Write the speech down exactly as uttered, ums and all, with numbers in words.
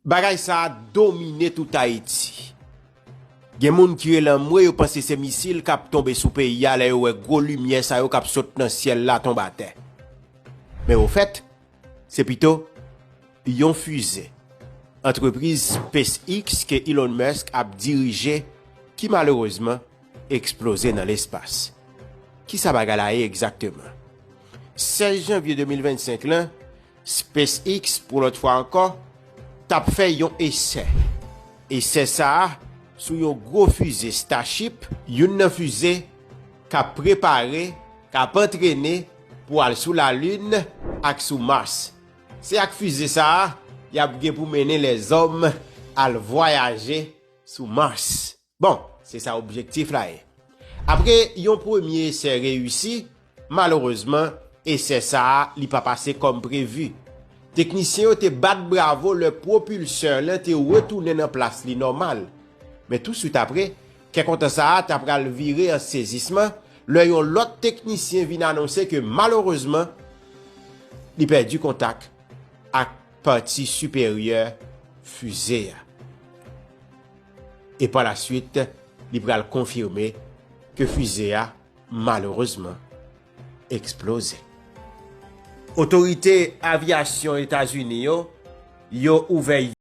Bagay sa a domine tout Ayiti. Gen moun ki rele anmwe, yo panse se misil k ap tonbe sou peyi a lè yo wè gwo limyè sa yo k ap sot nan syèl la tonbe atè. Men ofèt, se pito yon fize antrepriz SpaceX ke Elon Musk ap dirije ki malerezman eksploze nan lespas. Kisa bagay la ye egzakteman? Sèz janvye de mil vennsenk lan, SpaceX, pou lòt fwa ankò, t ap fè yon esè. Esè sa a sou yon gwo fize Starship, youn nan fize k ap prepare, k ap antrene pou al sou Lalin ak sou Mars. Se ak fize sa a, y ap gen pou mennen lèzòm al vwayaje sou Mars. Bon, se sa objektif la ye. Apre yon premye esè reyisi, malerezman, esè sa a, li pa pase kòm previ. Teknisyen yo te bat bravo lè pwopilsè lan te retounen nan plas li nòmal. Men touswit apre, kè kontan sa a ta pral vire an sezisman lè yon lòt teknisyen vin anonse ke malerezman, li pèdi kontak ak pati siperyè fize a. E pa la swit, li pral konfime ke fize a, malerezman, eksploze. Otorite avyasyon Etazini yo, yo ouvè